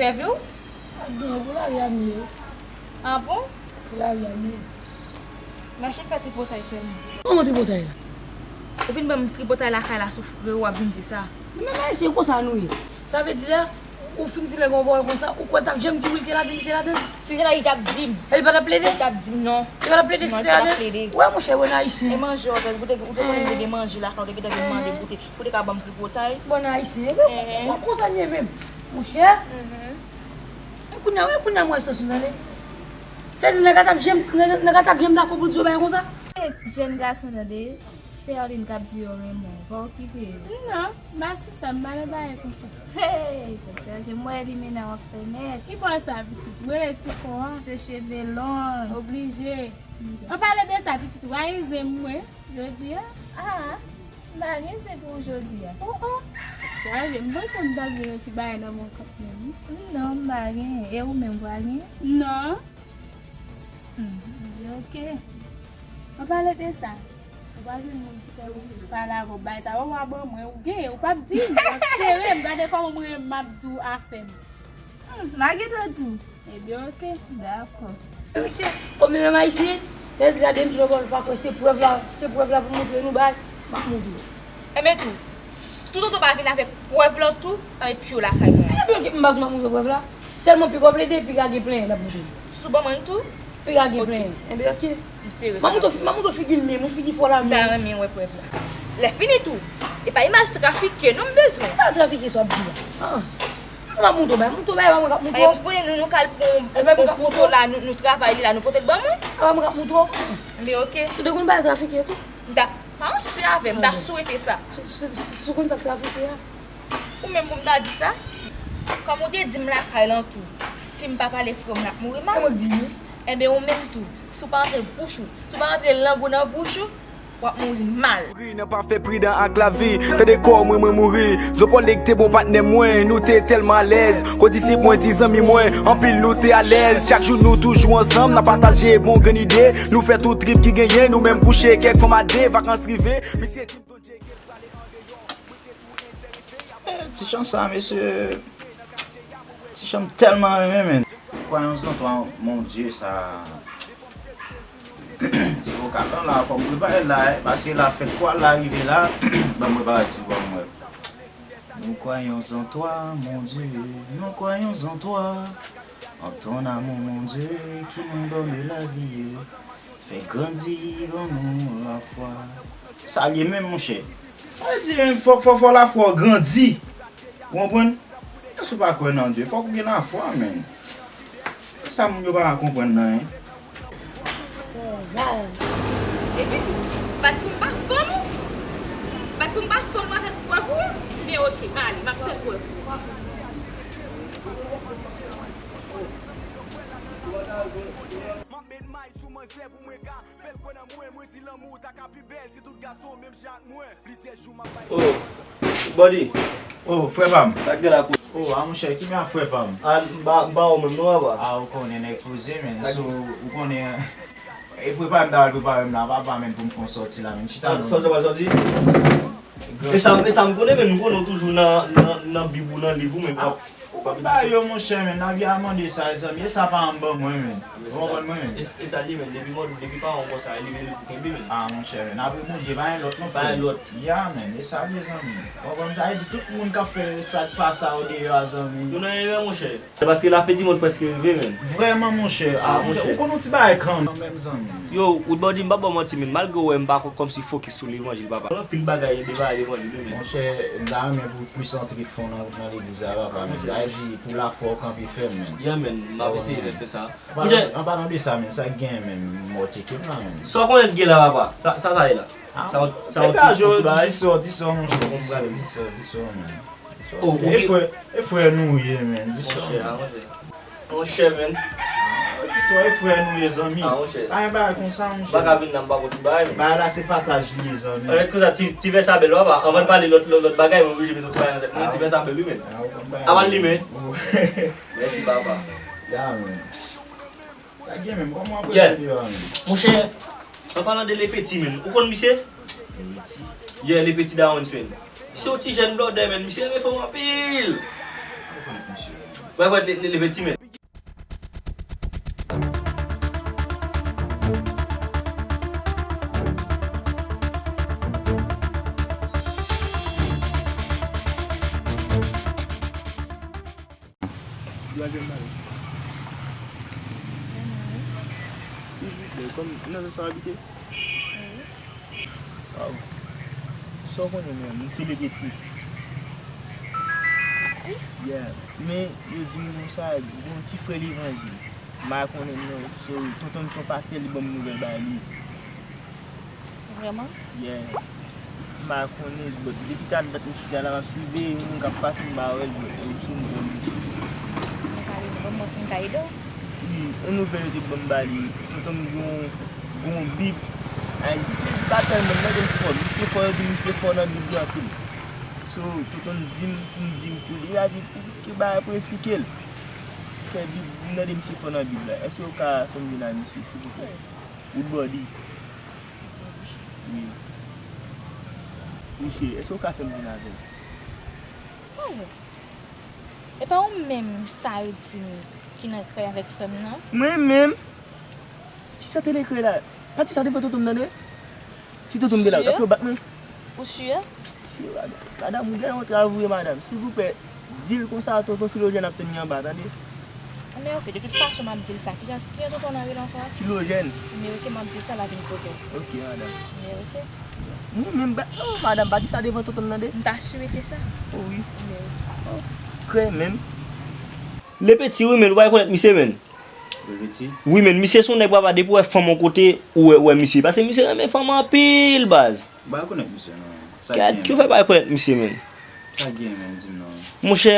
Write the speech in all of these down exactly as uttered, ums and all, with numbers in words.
Lève w? Ap gen pou lari a m ye. Ah bon? Pou lari a m ye. Mache fè tripotay sèlman. Kòman tripotay la? Ou vin ban m tripotay lakay la sou frè w, w ap vin di sa. Nou menm Ayisyen, konsa nou ye. Sa vle di la, ou fin di nèg yon bagay konsa, ou kwè l t ap janm di wi, li te ladan, li te ladan? Si li te la, li t ap di m. E li pa t ap plede? Li t ap di m non. Li pa t ap plede si li te ladan? Non, li pa t ap plede. Wè, monchè, wè, n Ayisyen. E manje, ou te, ou te, ou te konnen m gen manje lakay, ou te gentan vin mande pou te, pou te ka ban m tripotay. Bon, Ayisyen, e bon, konsa n ye menm. Monchè, e kounye a, e kounye a m wè sans ou, tande. Sa vle di nèg la t ap janm, nèg la t ap janm dakò pou di yon bagay konsa? E jèn gason tande, Sterline k ap di yo renmen w, pa okipe yo. Non, m pa sou sa, m pa nan bagay konsa. Hey, tèt chaje, m wè limena w ap fè nèt. Ki bò sa, pitit? M rele sou kò a. Se cheve long. Oblije. An pale de sa, pitit, w a rize m, wi. Jodi a? Ah, m pa gen zen pou ou jodi a. Oh, oh. Chaje, m panse m t ap gen yon ti bagay nan men w kanmenm. Non, m pa gen. E ou menm, ou pa gen? Non. Hmm, ok. An pale de sa, ou pa jwenn moun ki fè ou pale avè w bagay sa, ou pa ban mwen, ou gen, ou p ap di m, w ap sere m, gade kòman mwen menm m ap di w afè m. Hmm, m a gentan di w. Ebyen, ok. Dakò. Kòm nou menm Ayisyen, se di la de m di nou bon, nou pa kwè se prèv la, se prèv la pou montre nou bay, m ap montre w. Enben tou, toutotan w pa vin avèk prèv lan tou, m ap met pye w lakay mwen. Enben, ok, m pa di w m ap montre w prèv la. Sèlman piga w plede, piga gen plenyen l ap montre w. Si w ban mwen l tou? Piga gen plenyen. Enben, ok. M sere sa. M ap montre w, m ap montre w figi l menm, yon figi fò la menm. M ta renmen wè prèv la. Lè fini tou, e pa imaj trafike non m bezwen. Pa trafike sa w ap di la. Ah. Sa m ap montre w bay, montre w bay, pa mwen k ap montre w. Paske m konnen nou, nou ka al pran yon foto la, nou, nou travay li la, nou pote l ban mwen. A pa mwen k ap montre w. Enben, ok. Si w te konn bay trafike tou. M ta, pa ranse avè m, m ta swete sa. Si, si, si, si w konn sa k trafike a. Ou menm pou m ta di sa? Kòm ou te di m lakay lan tou, si m pa pale frè m l ap mouri mal. E mwen k di l wi. Enben, ou menm tou, si w pa rantre bouch ou, si w pa rantre lang ou nan bouch ou, w ap mouri mal. Mouri nan pa fè pridan ak lavi. Tande kò mwen, mwen mouri. Zopòl te bon patnè mwen, nou te tèlman alèz. Kondisip mwen di zanmi mwen, anpil nou te alèz. Chak jou nou toujou ansanm, n ap pataje bon grenn ide. Nou fè tout trip ki genyen, nou menm kouche kèk fanm a de. Vakans rive, misye di m Don Djeke prale andeyò. Mwen te tou enterese, y ap Ti chan sa, mesye. Ti chan m tèlman renmen, men. Kwayans nan twa, mon Dye, sa. Ti vokal lan la, fò m prepare l la, eh, paske la fèt kwa la rive la, ban m prepare ti vwa m wè. Nous croyons en toi, mon Dieu, nous croyons en toi, en ton amour, mon Dieu, qui nous donne la vie, fais grandir en nous la foi. Sa l ye menm, monchè. Sa vle di, men, fò, fò, fò lafwa w grandi. Ou konprann? Menm si w pa kwè nan Dye, fòk ou gen lafwa, men. E sa moun yo pa ka konprann nan, en. Epi tou, bat pou m pa fanm ou? Bat pou m pa fanm ou avèk prèv ou? Men oke, m ale, m ap tann prèv ou. M ap met may sou manzè pou mwen ka fè l kwè nan mwen. Mwen di lanmou ta ka pi bèl si tout gason menm jan ak mwen. Plizyè jou m ap bay. Oh, Body. Oh, frè pa m. Sa k gen la, kouz? Oh, a monchè, ki men a frè pa m? A, m pa, m pa wè w menm non, papa. A, ou konnen nèg poze, men. Sa k gen? So, ou konnen, e prepare m ta pral prepare m la, papa, men pou m fè yon sòti la, men. Chita non. Sòti, sòti, sòti? E sa, e sa m konnen, men m konnen w toujou nan, nan, nan bib ou, nan liv ou, men pap. Ou konn bagay yo, monchè, men. Lavi a mande sa, zanmi. E sa pa an ban mwen, men. Ou konprann mwen, men? E, e sa li, men. Depi mòd, depi pa an konsa, li vle pou kenbe, men. A, monchè, men. Apre Bondye, pa gen lòt non, frè. Pa gen lòt. Ya, men. E sa li, zanmi. Ou konprann? Sa vle di tout moun k ap fè sa k pa sa yo deyò a, zanmi. Nou nan erè, monchè. Se paske la fen di mond prèske rive, men. Vrèman, monchè. A, monchè. Ou konn yon ti bagay kanmenm, zanmi. Yo, Woodbody, m p ap ba w manti, men. Malgre w wè m pa kòmsi fokis sou levanjil, papa. Anpil bagay de bagay levanjil, wi, men. Monchè, m ta renmen pou plis antre fon nan, nan legliz la, papa, men. Sa vle di, pou lafwa w kanpe fèm, men. Yeah, men, m ap eseye fè sa. An palan, an palan de sa, men, sa k gen, men, mò tcheke m la, men. Sa w konnen k gen la, papa? Sa, sa, sa ye la? Sa, sa yon ti, yon ti bagay? Di sa, di sa, monchè, di sa, di sa, di sa, men. Di sa. Oh, e frè, e frè nou ye, men, di sa. Monchè, a, monchè. Monchè, men. Ti istwa e frè nou ye, zanmi. A, monchè. Pa gen bagay konsa, monchè. M pa ka vin la, m pa gon ti bagay, men. Bagay la, se pataj li ye, zanmi. Anlè, konsa, ti, ti vè sa bèl, papa. Anvan n pale lòt, lòt, lòt bagay, mwen oblije mete yon ti bagay nan tèt mwen. Ti vè sa bèl, wi, men. Avan n limen. Mèsi, papa. Ya, men. Sa gen menm, kòman w ap rete deyò a menm? Monchè, an palan de Lepeti, men. Ou konn misye? Lepeti? Yeah, Lepeti Dawens, men. Se yon ti jèn blòdè, men. Misye renmen fanm anpil. Ou konn misye? Wè, wè, le, le, le peti men. Dwazel mari. Silvouplè, kòm nan zòn sa w abite? Wi. Waw. Sa w konnen mwen, m se Lepeti. Lepeti? Yeah. Men yo di m konsa, gen yon ti frè levanjil. M pa konnen l non. So, tonton m se yon pastè, li ban m nouvèl bagay li. Vrèman? Yeah. M pa konnen, but depi talè dat m chita la, m ap siveye yon moun k ap pase, m pa wè l, but m sou m konn li. Mwen ka li, bon, mwen si m ka ede w. Wi, yon nouvèl yo te ban m ba li. Tonton m gen yon, gen yon Bib. Ay, li pa tèlman, m tande l fò. Misye fò, yo di misye fò nan Bib la anpil. So, tonton m di m, pou m di m pou li, li a di pou ki bagay pou eksplike l. Kè Bib, m tande misye fò nan Bib la. Èske w ka fè m vin a misye, silvouplè? Woodbody. Wi. Misye, èske w ka fè m vin avè l? Tande. E pa ou menm sa yo di m ki nan krèy avèk frè m nan? Mwen menm? Kisa te nan krèy la? Pa di sa devan tonton m tande. Si tonton m te la, w t ap fè yo bat mwen. Ou si? Si, madanm. Madanm, ou gen yon travay vre, madanm. Silvouplè, di l konsa, tonton Filojèn ap tann li anba, tande? Men oke, de tout fason, m ap di l sa. Kijan, kijan tonton w nan rele ankò? Filojèn. Men oke, m ap di l sa, l a vin kote w. Oke, madanm. Men oke. Mwen menm, ba, oh, madanm, pa di sa devan tonton m, tande? M ta swete sa. Oh, wi. Men oke. Oh, krè menm. Lepeti, wi, men, ou pa rekonèt misye, men. Lepeti? Wi, men, misye se yon nèg, papa, depi w wè fanm yon kote, ou wè, ou wè misye. Paske misye renmen fanm anpil, baz. M pa rekonèt misye, non. Sa gen, ki w fè pa rekonèt misye, men? Sa gen, men, di m non. Monchè,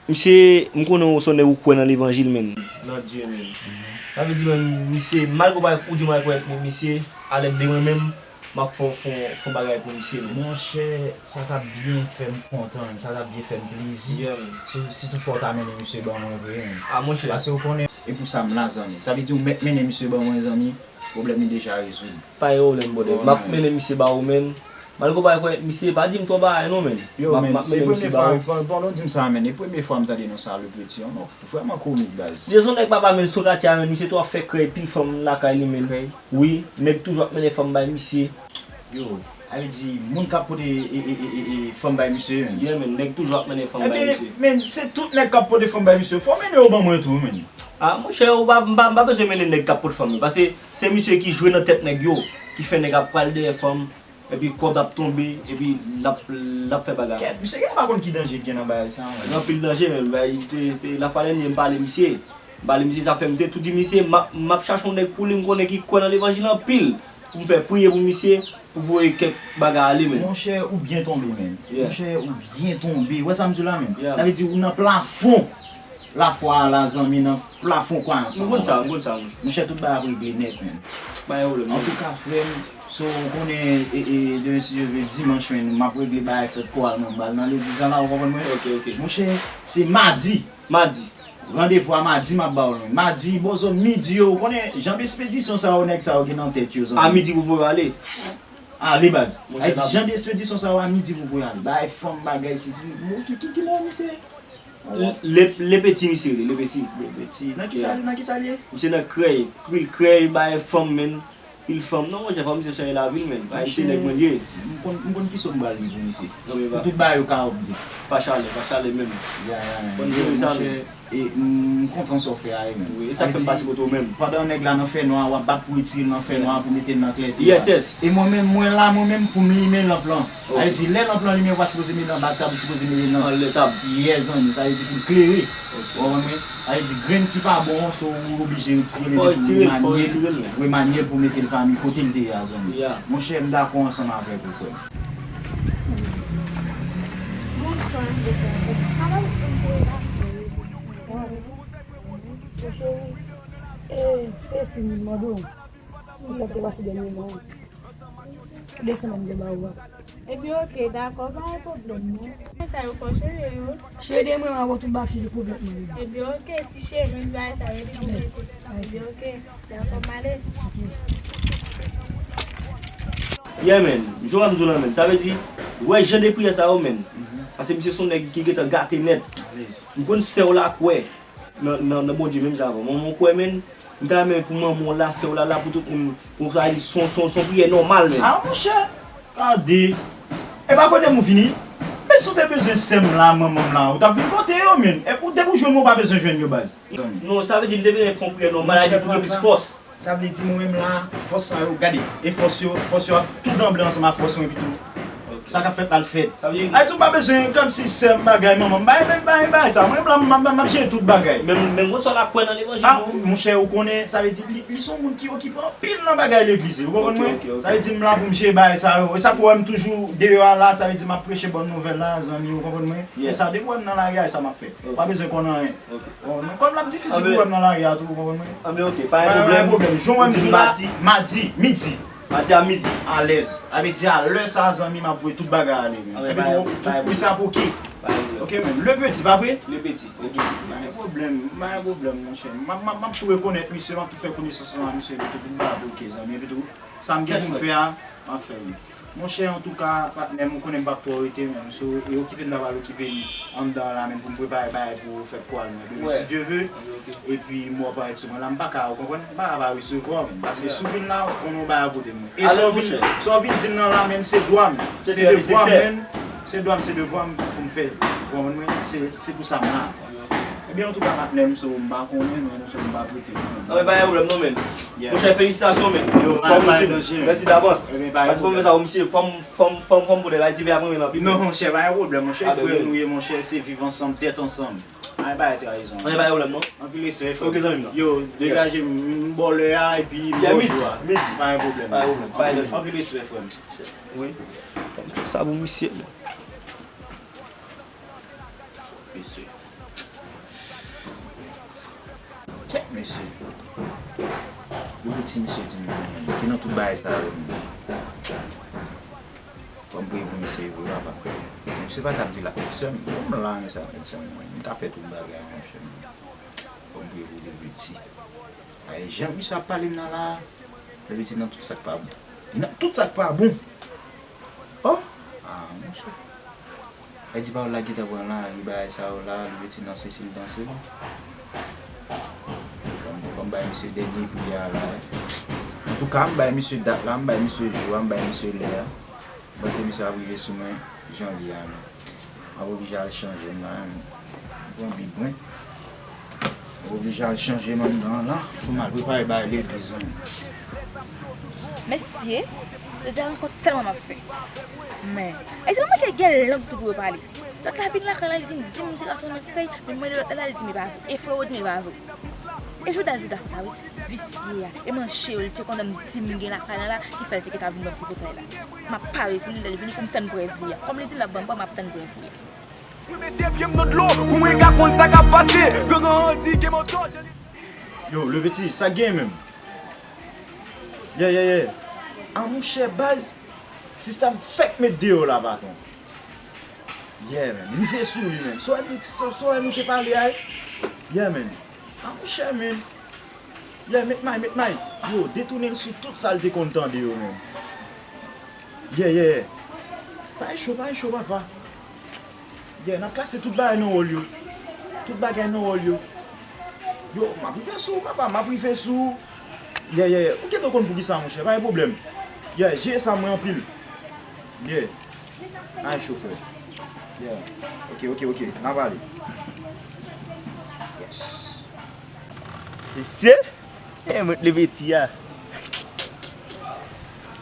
misye, m konnen w se yon nèg ou kwè nan levanjil, men. Nan Dye, men. Sa vle di, men, misye, malgre w pa, ou di m pa rekonèt misye, a lèd de mwen menm, m ap fè, fè, fè yon bagay pou misye, men. Monchè, sa t ap byen fè m kontan, men. Sa t ap byen fè m plezi. Yeah, men. Si, sitou fò w ta mennen misye ban mwen vre, men. A, monchè. Paske w konnen. E pou sa m la, zanmi. Sa vle di, ou mèt mennen misye ban mwen, zanmi. Pwoblèm li deja rezoud. Pa gen pwoblèm, brother. M ap mennen misye ba ou, men. Malgre w pa rekonèt misye, pa di m twò bagay non, men. Yo, men, se premye fwa, pandan w di m sa, men, e premye fwa m tande non sa, Lepeti an, non. Vrèman komik, baz. Li se yon nèg papa, men, sou katye a, men, misye tou ap fè krèy, pil fanm lakay li, men. Krèy? Wi, nèg toujou ap mennen fanm bay misye. Yo, sa vle di, moun k ap pote, e, e, e, e, e, fanm bay misye, men. Yeah, men, nèg toujou ap mennen fanm bay misye. Ebyen, men, se tout nèg k ap pote fanm bay misye. Fò w mennen yo ban mwen tou, men. A, monchè, ou pa, m pa, m pa bezwen mennen nèg k ap pote fanm, non. Paske se misye ki jwe nan tèt nèg yo, ki fè nèg ap pral dèyè fanm, epi kòb ap tonbe, epi l ap, l ap fè bagay. Kèt, misye gen pa konn ki danje ki gen nan bagay sa, mwen. Gen anpil danje, men, bay, se, se, lafwa dènye m pale misye. M pale misye, sa fè m te tou di misye, m ap, m ap chache yon nèg pou li, m konnen ki kwè nan levanjil anpil, pou m fè priye pou misye, pou voye kèk bagay ale, men. Monchè, ou byen tonbe, men. Yeah. Monchè, ou byen tonbe. Ou wè sa m di w la, men? Yeah. Sa vle di, ou nan plafon lafwa a la, zanmi, nan plafon kwayans lan. M konn sa, m konn sa, monchè. Monchè, tout bagay ap regle nèt, men. Pa gen pwoblèm, non. Antouka, frè m, so, ou konnen, e, e, demen, si Dye vle, dimanch, men, m ap regle bagay fèt koral mwen, m pral nan legliz la, ou konprann mwen? Ok, ok. Monchè, se madi. Madi. Randevou a madi, m ap ba w l, men. Madi, bò zòn midi yo, ou konnen, jan de espedisyon sa yo, nèg sa yo gen nan tèt yo, zanmi. A midi pou voye w ale. Ale, baz. Monchè, Ayiti, jan de espedisyon sa yo, a midi pou voye ale. Bagay fanm, bagay sesi. Bon, ki, ki, ki mo misye? Le, Lepeti misye rele, Lepeti. Lepeti. Nan ki sa, nan ki sa l ye? Misye nan krèy. Pil krèy, bagay fanm, men. Pil fanm. Non, monchè, fò misye chanje lavi l, men. Ayiti, nèg mwen ye. M konn, m konn ki so m pral li pou misye. Non, men pa. Pou tout bagay yo ka opte. Pa chalè, pa chalè menm. Ya, ya, ya. Fò n jere sa, men. E, m kontan sa w fè a, e, men. Wi, e sa k fè m pase kote w menm. Pandan nèg la nan fènwa, w ap bat pou retire l nan fènwa, pou mete l nan klète a. Yes, yes. E mwen menm, mwen la, mwen menm, pou m limen lanp lan. Ok. Sa vle di, lè lanp lan limen, ou pa sipoze mete l anba tab, ou sipoze mete l nan anlè tab. Yes, zanmi, sa vle di pou l klere. Ok. Ou konprann mwen? Sa vle di, grenn ki pa bon an, so, ou oblije retire l, epi tou remanye l, remanye l pou mete l pami kote l te ye a, zanmi. Ya. Monchè, m dakò ansanm avèk ou, frè m. Bon, frè m, de sa, pa mal pou m te la. Monchè, e, se eskiz m mande w. Pou sa k te pase dènyèman. De semèn m te ba ou a. Ebyen, oke, dakò, pa gen pwoblèm, non. Sa yo fò cheve yo. Cheve mwen, mwen, tout bagay ki pwoblèm mwen. Ebyen, oke, ti cheve, bagay sa yo, ebyen, oke. Ebyen, oke, dakò, m ale. Yeah, man. Jan m di w la, man. Sa vle di, wè, jan de priyè sa yo, man. Paske misye se yon nèg ki gentan gate nèt. M konn sè w la kwè nan, nan, nan Bondye menm jan avè w. Mwen, mwen kwè, menn, m ta renmen pou manman w la, sè w la, la pou tout moun. Pou sa di, se yon, se yon, se yon priyè nòmal, menn. A, monchè, gade. E pa kote m ou vini? Men si w te bezwen sè m la, manman m la, ou t ap vin kote yo, menn. E pou, depi w jwenn mwen, ou pa bezwen jwenn yo, baz. Non, sa vle di m te bezwen fè yon priyè nòmal, la di pou gen plis fòs. Sa vle di mwen menm la, fòs sa yo, gade, e fòs yo, fòs yo ap tou danble ansanm ak fòs mwen epi tou. Sa k ap fèt la, l fèt. Ayiti, ou pa bezwen kòmsi sè m bagay, manman m bagay, bagay, bagay sa. Mwen menm la, m, m, m ap jere tout bagay. Men, men mwen sa la kwè nan levanjil, ah, non? Monchè, ou konnen, sa vle di, li, li se yon moun ki okipe anpil nan bagay legliz, ou konprann mwen? Sa vle di, m la pou m jere bagay sa yo. E sa fè w wè m toujou deyò a la, sa vle di, m ap preche bòn nouvèl la, zanmi, ou konprann mwen? E sa, depi w wè m nan lari a, e sa m ap fè. Ou pa bezwen konn anyen. Bon, non, kòm l ap difisil pou wè m nan lari a tou, ou konprann mwen? Anben, ok, pa gen pwoblèm. Jan w wè m di w la, madi, midi. Madi a midi. Alèz. A vle di a lè sa, zanmi, m ap voye tout bagay ale, men. Epi tou, tout pri sa pou oke. Ok, men. Le Petit, pa vre? Le Petit, ok. Pa gen pwoblèm, pa gen pwoblèm, monchè. M ap, m ap, m ap tou rekonèt misye, m ap tou fè konesans ansanm ak misye, epi tou, tout bagay pou oke, zanmi. Epi tou, sa m gen pou m fè a, m ap fè l. Monchè, antouka, patnè m, ou konnen m p ap twò rete, menm. So, e okipe m, n a pral okipe m anndan an la, menm, pou m prepare bagay pou fèt kwa l, menm. Demen, si Dye ve, epi mò parèt sou mwen la, m pa ka, ou konprann? M pa ka pa resevwa w, menm. Paske si w vin la, ou konnen yon bagay pou de mwen. E sa w vin, sa w vin di m nan la, menm, se dwa m. Se devwa m, menm. Se dwa m, se devwa m pou m fè. Ou konprann mwen? Se, se pou sa m la. Ebyen, antouka, patnè m, so, m pa konnen, men, so, m pa prete, non. Anben, pa gen pwoblèm, non, men. Monchè, felisitasyon, men. Yo, pa gen danje, men. Mèsi davans. Paske fò m fè sa pou misye, fò m, fò m, fò m, fò m pote la, di, men apre, men anpil. Non, monchè, pa gen pwoblèm, monchè. Frè nou ye, monchè, se viv ansanm, tèt ansanm. Anben, pa gen trayizon. Anben, pa gen pwoblèm, non. Anpil respè, frè m. Ok, zanmi m nan. Yo, degaje m, m ba w lè a, epi m ba w jou a. Midi. Pa gen pwoblèm. Pa gen pwoblèm, pa gen danje. Anpil respè, frè m. Wi. Fò m fè sa pou misye, men. Mesye. Kèt mesye. Yo pou ti mesye di m ki nan tout bagay sa yo menm. Fò m priye pou misye vre papa. Misye pa t ap di l ap met sè m. Bon, m la, men sa, men sa, mwen. M ka fè tout bagay, monchè. Fò m priye pou le Petit. Ay, jan misye ap pale m nan la, le Petit nan tout sa k pa bon. Li nan tout sa k pa bon. Oh! Ah, monchè. Sa di pawòl la gentan pran la, li bagay sa yo la, li rete nan sesi l danse. Fò m, fò m bay misye dènye pri a la. Antouka, m bay misye dat la, m bay misye jou a, m bay misye lè a. M panse misye ap rive sou mwen, jan li a, men. M ap oblije al chanje m la, men. M pran bib mwen. M oblije al chanje m anndan an la pou m al prepare bagay legliz mwen. Mesye, jodi a rankont sèlman m ap fè. Men, e se pa mwen ki gen lang tou pou yo pale. Lòt la vin lakay la, li vin di m ti gason nan krèy, men mwen lòt la, li di m e pa vre. E frè yo di m e pa vre. E jouda, jouda fè sa wi. Visye a. E manchè yo, li te konnen m di m gen lakay la la, ki fè l te gentan vin ban m tripotay la. M ap pare pou li lè l vini pou m tann prèv li a. Kòm li di l ap ban m prèv, m ap tann prèv li a. Mwen mete pye m nan dlo pou mwen ka konn sa k ap pase. Gangan an di gen mòtò, jan li. Yo, le Petit, sa k gen menm? Yeah, yeah, yeah. A monchè baz, sistèm fèk met deyò la, patwon. Yeah, man. Rive sou li, man. So wè nou, so, so wè nou te pale a? Yeah, man. A monchè, man. Yeah, met may, met may. Yo, detounen l sou tout sa l te konn tande yo, man. Yeah, yeah, yeah. Pa gen cho, pa gen cho, papa. Yeah, n ap klase tout bagay nan wòl yo. Tout bagay nan wòl yo. Yo, m ap rive sou ou, papa, m ap rive sou ou. Yeah, yeah, yeah. Ou gentan konn poukisa, monchè, pa gen pwoblèm. Yeah, jere sa mwen anpil. Yeah. Ay, chofè. Yeah. Ok, ok, ok. N ap ale. Yes. Mesye, e mwen le Petit a.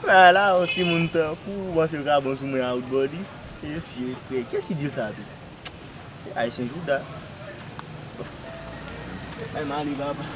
Ala, yon timoun tankou ou panse yo ka bon sou mwen a out body. Mesye, frè, kiyès ki di sa tou? Se Ayisyen jouda. Bay m ale, papa.